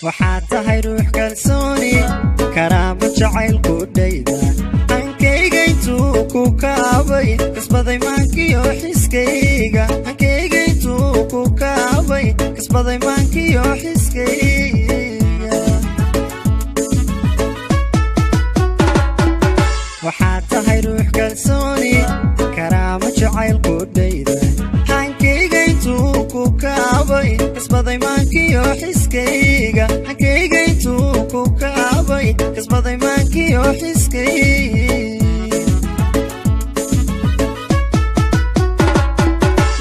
Waxaad tahay ruux kalsooni, karaamo jacayl qudhayda. Hankayga intuu ku kaabay, kasbaday maankiyo xiskayga. Hankayga intuu ku kaabay, kasbaday maankiyo xiskayga. Waxaad tahay ruux kalsooni, karaamo jacayl qudhayda. Hankayga intuu ku kaabay, kasbaday maankiyo xiskayga. Hankayga intuu ku kaabay, kasbaday maankiyo xiskayga.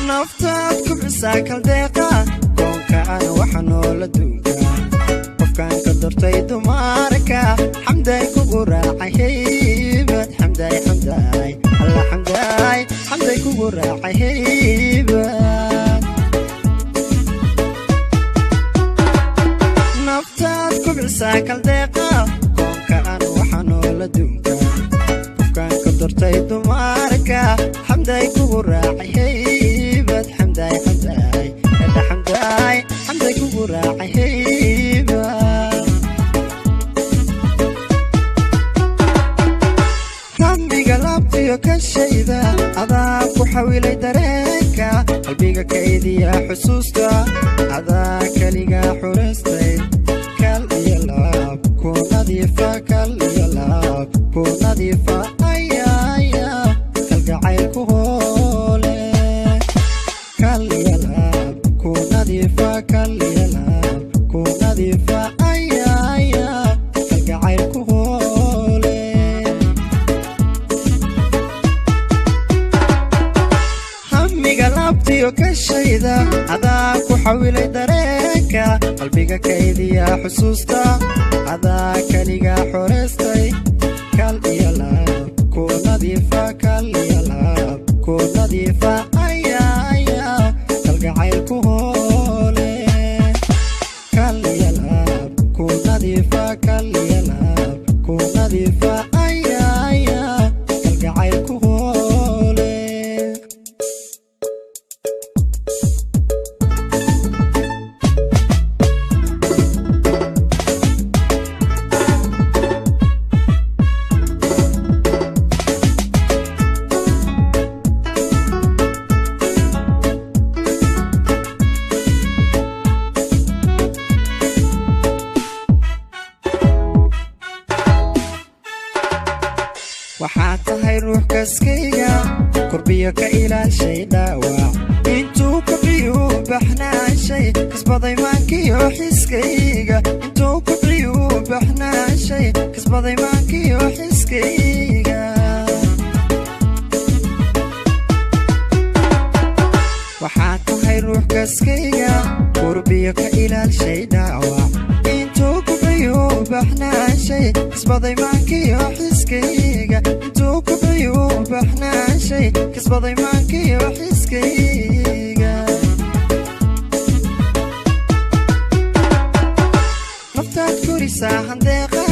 Naftaad kubcisaa kaldeeqa, koonkaan waxa noola duunka. Qofkaan ka dortay dumarka, xamday kugu raacay haybad. Xamday, xamday, alla xamday, xamday kugu raacay haybad. Naftaad kubcisaa kaldeeqa, koonkaan waxa noola duunka. Qofkaan ka dortay dumarka, xamday kugu raacay haybad. Xamday, xamday, edha xamday, xamday kugu raacay haybad. Hambiga laabtiyo ka shayda, adaa ku xawilay dareenka. Qalbiga kaydiya xusuusta, adaa keliga xuraystay. Kal iyo laab ku nadiifa, kal iyo laab ku nadiifa, ayaya kalgacayl ku hoole. Kal iyo laab ku nadiifa, kal iyo laab ku nadiifa, ayaya kalgacayl ku hoole. Hamiga laabtiyo ka shayda, adaa ku xawilay dareenka. Qalbiga kaydiya xusuusta, adaa keliga xoraystay. Kal iyo laab ku nadiifa, kal iyo laab ku nadiifa, ayaya kalgacayl ku hoole. Kal iyo laab ku nadiifa, kal iyo laab ku nadiifa, ayaya kalgacayl ku hoole. Waxaad tahay ruux kaskayga, kurbiyo ka ilaashay dhaawac. Intuu kobciyuu baxnaashay, kasbaday maankiyo xiskayga. Intuu kobciyuu baxnaashay, kasbaday maankiyo xiskayga. Waxaad tahay ruux kaskayga, kurbiyo ka ilaalshay dhaawac. Intuu kobciyuu baxnaashay, kasbaday maankiyo xiskayga. Intuu kobciyuu baxnaashay, kasbaday maankiyo xiskayga. Naftaad korisaa handeeqa,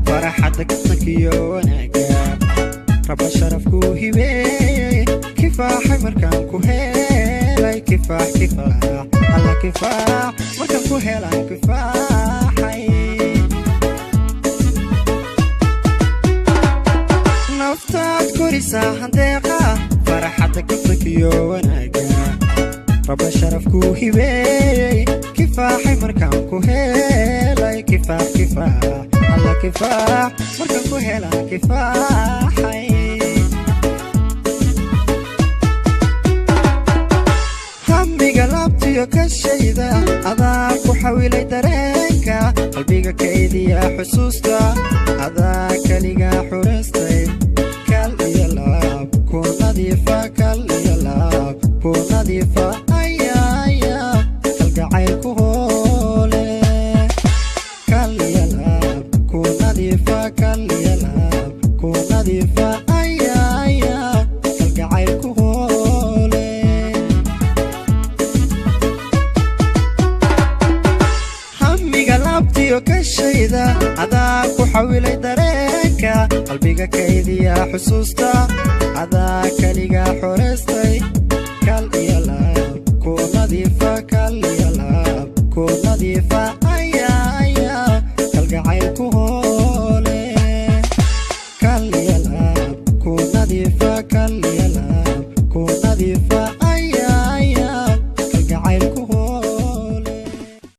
faraxadda kabtankiyo wanaaga. Raba sharafkuu hibeeyey, kifaaxay markaan ku helay. Kifaax, kifaax, alla kifaax markaan ku helaan kifaaxay. Naftaad korisaa handeeqa, faraxadda kabtankiyo wanaaga. Raba sharafkuu hibeeyey, kifaaxay markaan ku helay. Kifaax, kifaax, alla kifaax markaan ku helaan kifaaxay. Hamiga laabtiyo ka shayda, adaa ku xawilay dareenka. Qalbiga kaydiya xusuusta, adaa keliga xuraystay. Kal iyo laab ku nadiifa, kal iyo laab ku nadiifa, ayaya kalgacayl ku hoole. Kal iyo laab ku nadiifa, kal iyo laab ku nadiifa, ayaya kalgacayl ku hoole. Hamiga laabtiyo ka shayda, adaa ku xawilay dareenka. Qalbiga kaydiya xusuusta, adaa keliga xoraystay. Kal iyo laab ku nadiifa, kal iyo laab ku nadiifa, ayaya. Nadiifa.